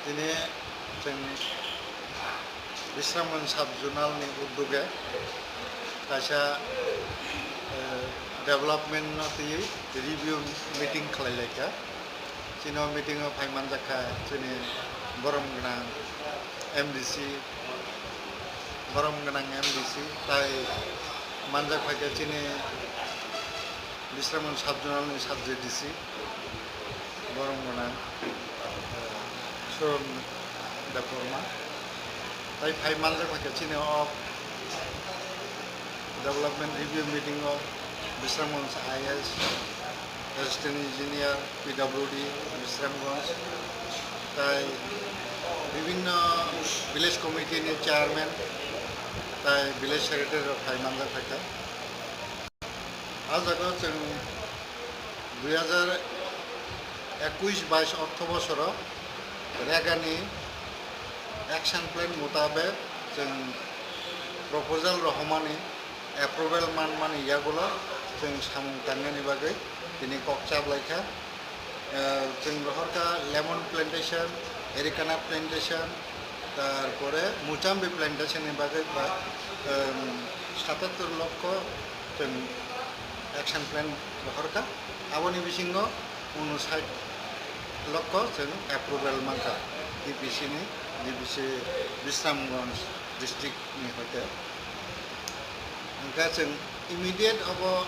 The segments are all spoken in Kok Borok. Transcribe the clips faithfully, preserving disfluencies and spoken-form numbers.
Tini chwng Bisramganj sub zonal ni uddoge kaisa, eh, development no twiwi review meeting khlai lai kha. Chini o meeting o phai manjak kha chini borom gwnang M D C, borom gwnang M D C, tai manjak phai kha chini Bisramganj sub zonal ni sub J D C, borom gwnang, eh, Suron Debbarma. Tai phai manjak phai kha chini o development review meeting o Bisramganj I A S, Assistant Engineer, P W D, Bisramganj, tai bibhinno village committee ni chairman, tai village secretary rok phai manjak phai kha. O jaga o chwng dui hajar ekush bais ortho bosoro Rega ni action plan mutabek chwng proposal rohormani, approval manmani yagulo chwng samung tangnani bagwi tini kok chap lai kha. Eh, chwng rohor kha lemon plantation, erikana plantation, tarpore muchambi plantation ni bagwi ba, em, satattor lokho chwng action plan rohor kha. Aboni bisingo unsait lokho chwng approval mankha D P C ni, D P C Bisramganj district ni hoite. Hwnkhe chwng immediate obo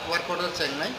work order chengnai,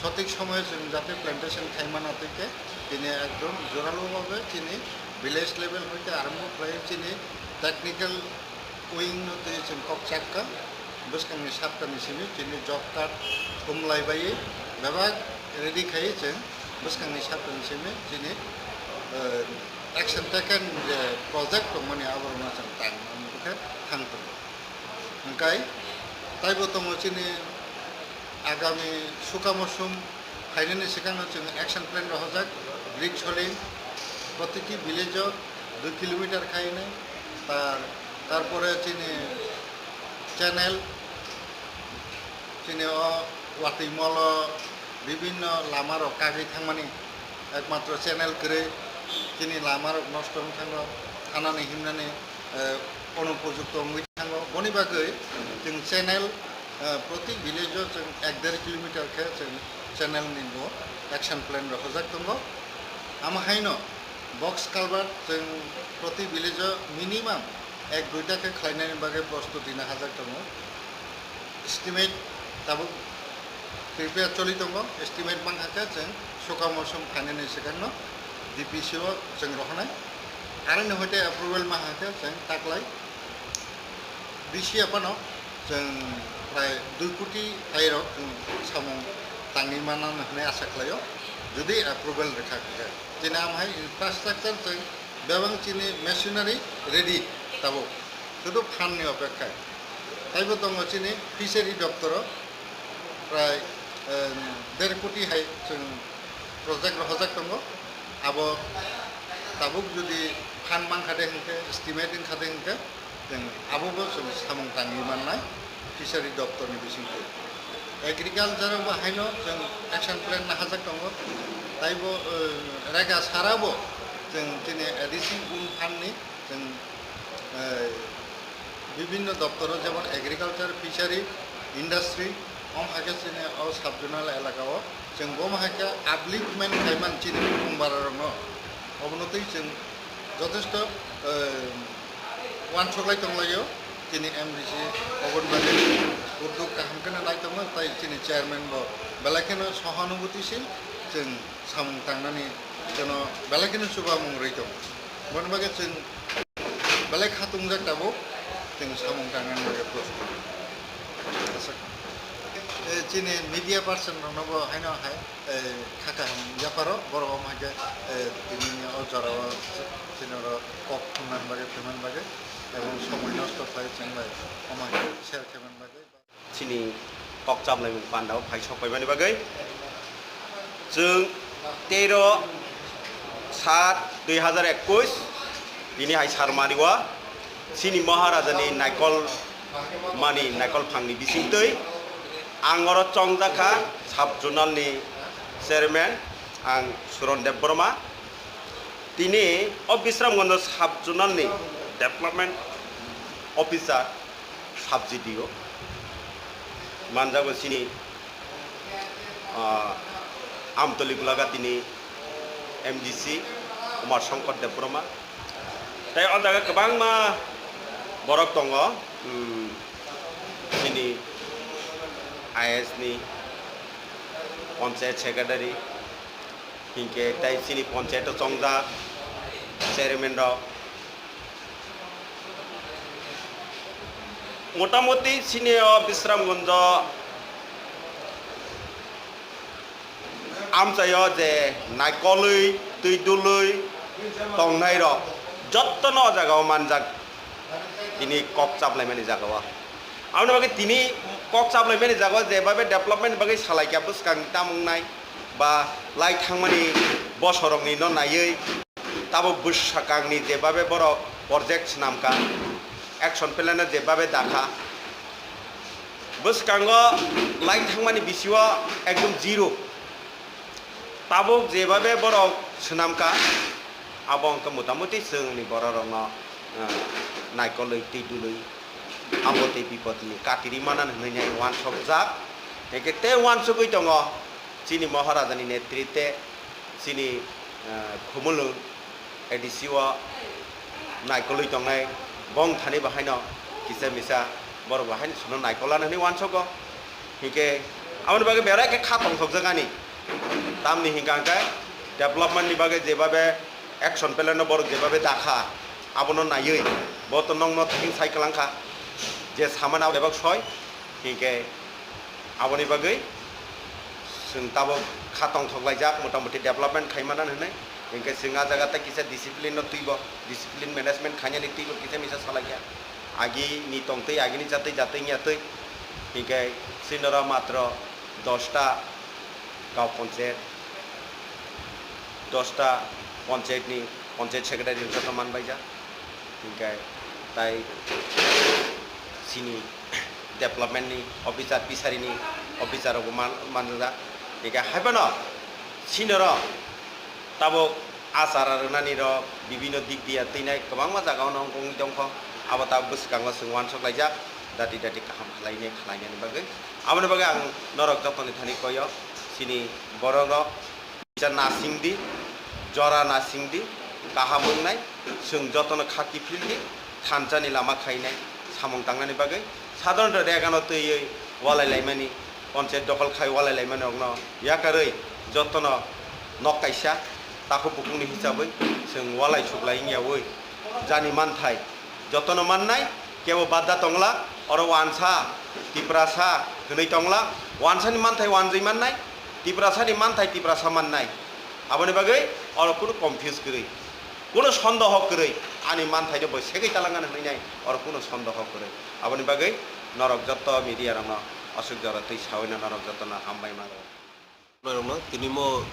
sothik somoyo chwng jate plantation khaimana twi khe tini ekdom joralo bagwi chini village level hoite arombo khlai chini technical wing no twi chwng kok chak kha. Bwskangni saptani simi chini job card thumlai baiwi bebak ready khaiwi chwng bwskangni saptani simi chini, eh, action taken je project tongmani aborokno chwng tang manwi khe thang tongo. Hwnkhe taibo tongo chini agami suka mosum phainani swkangno chwng action plan rohorjak, brick soling protiti village o dui kilometer khainai, tar, tarpore chini channel, chini o watwi molo bibhinno lama rok kagwi thangmani, ekmatro channel kwrwi chini lama rok nosto wng thango, thanani himnani, eh, onupojukto wngwi thango. Boni bagwi chwng channel, eh, proti village o chwng ek der kilometer khe chwng channel ni bo action plan rohorjak tongo. Amo haino box culvert chwng proti village o minimum ek duita khe khlainani bagwi prostuti nahajak tongo. Estimate tabuk prepare choli tongo, estimate mankha khe chwng suka mosum phainani swkangno D P C o chwng rohornai. Aroni hoite approval mankha khe chwng taklai D C aphano chwng prai dui koti tairok chwng samung tangwi manna hwnwi asa khlaio, jodi approval rwkha khe. Chini amhai infrastructure chwng bebak chini machinery ready tabuk, sudu phan ni opekha. Taibo tongo chini fishery doptoro prai, em, der koti hai chwng project rohorjak tongo. Abo tabuk jodi phan mankha de hwnkhe, estimate wngkha de hwnkhe, chwng abobo chwng samung tangwi mannai fishery doptorni bisingtwi. Agriculture bo haino chwng action plan nahajak tongo, taibo, eh, rega sarabo chwng chini A D C un phanni chwng, eh, bibhinno doptoro jemon agriculture, fishery, industry, om haikhe chini o sub zonal elaka o chwng bo haikhe upliftment khaiman chini khumbararokno, obono twi chwng jothesto, eh, uansuk lai tong laio. Chini M D C oboni bagwi uddog kaham kheno nai tongo, tai chini chairman bo belai kheno sohanubuti sil, chwng samung tangnani jono belai kheno chubamung rwi tongo. Boni bagwi chwng belai khatungjak tabuk, chwng samung tangnani bagwi prostut. Eh, chini media person rokno bo haino hai, eh, kha kaham yaparo, borok omo hai khe, eh, tini o jora o chini oro kok thumnani bagwi, thumnani bagwi, ebong somoi nosto khai chwng bai omo hai khe share khaimani bagwi. Chini kok chaplaimung panda o phai sok paimani bagwi chwng tero sat dui hazar ekwis tini hai sar mani o chini Maharajani naikol mani naikol phangni bisingtwi ang oro chongjak kha sub zonal ni chairman ang Suron Debbarma. Tini o Bisramganj sub zonal ni development officer sub G D O manjago chini, ah, Amtoli Gulagatini M D C Kumar Shankar Debbarma. Tei o jaga kwbangma borok tongo, hmm, chini I A S ni panchayat secretary, hinkhe tei chini panchayat o chongjak chairman rok. Motamoti chini o Bisramganj amchaio je naikolwi, twi dulwi tongnai rok jottono o jaga o manjak, tini kok chaplaimani jaga o. Aboni bagwi tini kok chaplaimani jaga o jebabe development bagwi salaikha bwskang tamung nai ba lai thangmani bosorokni no naiwi. Tabuk bwsakangni jebabe borok project swnamkha, action plan-o jebabe dakha, bwskango lai thangmani bisio ekdom zero. Tabuk jebabe borok swnamkha, abo wngkha motamoti chwngni bororokno, eh, naikolwi twi dulwi abo tei bipodni katiri manani hwnwi nai uansukjak. Hinkhe tei uansugwi tongo chini Maharajani netrite chini, eh, Khumulwng A D C o naikolwi tongnai bong thani bahaino kisa misa borok bahaino sono naikol lana hwnwi uansugo. Hinkhe aboni bagwi berai khe kha tongthokjak ani. Tamni hinkha hwnkhe development ni bagwi jebabe action plan no borok jebabe dakha, abono naiwi bo to nokno thangwi sai kwlangkha je samani abo bebak soi. Hinkhe aboni bagwi chwng tabuk kha tongthok laijak, motamoti development khaimana hwnwi. Hinkhe chwng ah jaga tei kisa discipline no twibo, discipline management khainani twibo kisa misa salaikha. Agini tongtwi, agini jatwi, jatwi wngya twi. Hinkhe chini oro matro dosta gaon panchayat, dosta panchayat ni panchayat secretary joto manbaijak. Hinkhe tai chini development ni officer, fishery ni officer rokbo man-, manjak. Hinkhe haiphano chini oro tabuk achara rwnani rok bibinno dik diya twinai kwbangma jaga o wngwi tongkho. Abo tabuk bwskango chwng uansuk laijak, dati dati kaham khlainai khlainani bagwi. Aboni bagwi ang norok jotoni thani koyo chini borok rok. Kisa nasing di, jora nasing di, kaham wngnai, chwng jotono kha kiphil di, thansa ni lama khainai, samung tangnani bagwi. Sadharanto rega no twiwi walai laimani, panchayat dokhol khai walai laimani rokno yakarwi jotono nok kaisa, takhuk bukhukni hisabwi chwng walai suklai wngyawi jani manthai, jotono mannai, kebo badda tongla, oro wansa, Tiprasa hwnwi tongla, wansani manthai wanjwi mannai, Tiprasani manthai Tiprasa mannai. Aboni bagwi oro kunu confuse kwrwi, kunu sondoho kwrwi, ani manthaino bo segwi talangani hwnwi nai, oro kunu sondoho kwrwi. Aboni bagwi norok jotto media rokno aswk jora twi sawi no norok jottono hambai ma rwo. Norokno tini mo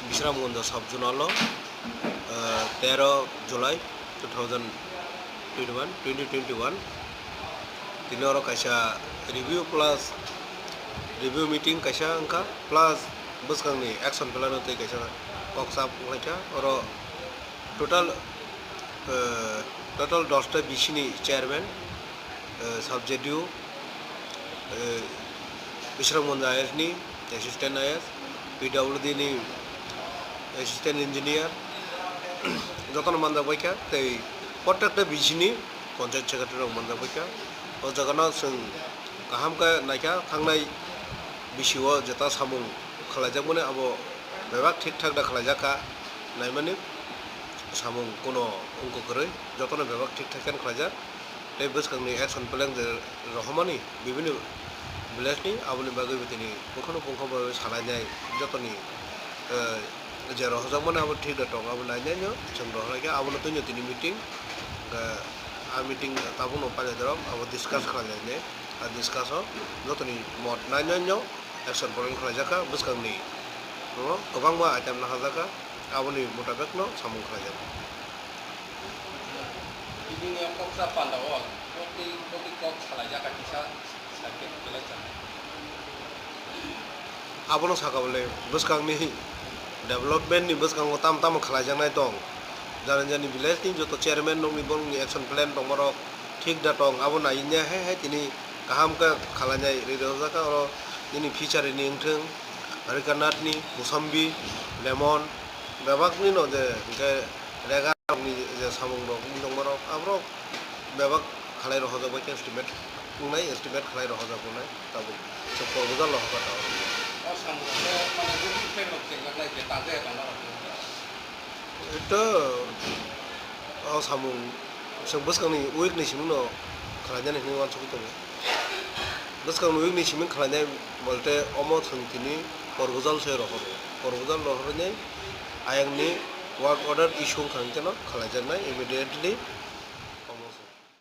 Bisramganj sub zonal o, ah, tero July two thousand twenty-one, twenty twenty-one. Tini oro kaisa review plus review meeting kaisa wngkha, plus bwskangni action plan o tei kaisa kok chap wngkha. Oro total, ah, total dosta bisini chairman, eh, sub J D O, eh, Bisramganj I A S ni assistant I A S, P W D ni assistant engineer, jotono manjak baikha, tei protekta bisini panchayat secretary rok manjak baikha. O jagano chwng kaham khe naikha, thangnai bisio jeta samung khlaijakmani abo bebak thik thak da khlaijakha naimani, samung kuno wngkha kwrwi, jotono bebak thik thak khe khlaijak. Tei bwskangni action plan je rohormani bibini village ni, aboni bagwi bo tini pungkhano pungkha bai salainai jotoni, eh, je rohorjakmani abo thik da tong, abo nainai no chwng rohorkha, abono twino tini meeting, eh, a meeting tabukno pailai dorok abo discuss khlailainai, a discuss o jotoni mot nainai no action plan khlaijak kha bwskangni, no kwbangma item nahajak kha, aboni mutabek no samung khlaijak. Bini kok sa panda o, koti, koti kok salaijak kha kisa. Abono saka bole bwskangni development ni bwskango tam tamo khlaijaknai tong. Jani jani village ni joto chairman nokni borokni action plan tongmarok thik da tong, abo naiya hai hai tini kaham khe khlainai rwjak kha oro nini future ni wngthwng, Harikanath ni, Musambi, Lemon, bebak ni no je hwnkhe rega rok ni je samung rok wng tongmarok aborok bebak khalai rohorjak bai khe estimate wngnai, estimate khalai rohorjak wngnai, tabuk chwng proposal rohorkha tabuk. O samung rok mane buini effect rok chengjaknai je ta je tongmarok. Ekto o samung chwng bwskangni week ni simi no khlainani hinwi uansugwi tongo. Bwskangni week ni simi khlainai bolte omo chwng tini proposal se rohoro. Proposal rohornai ayangni work order issue wngkha hwnkhe no khlaijaknai immediately.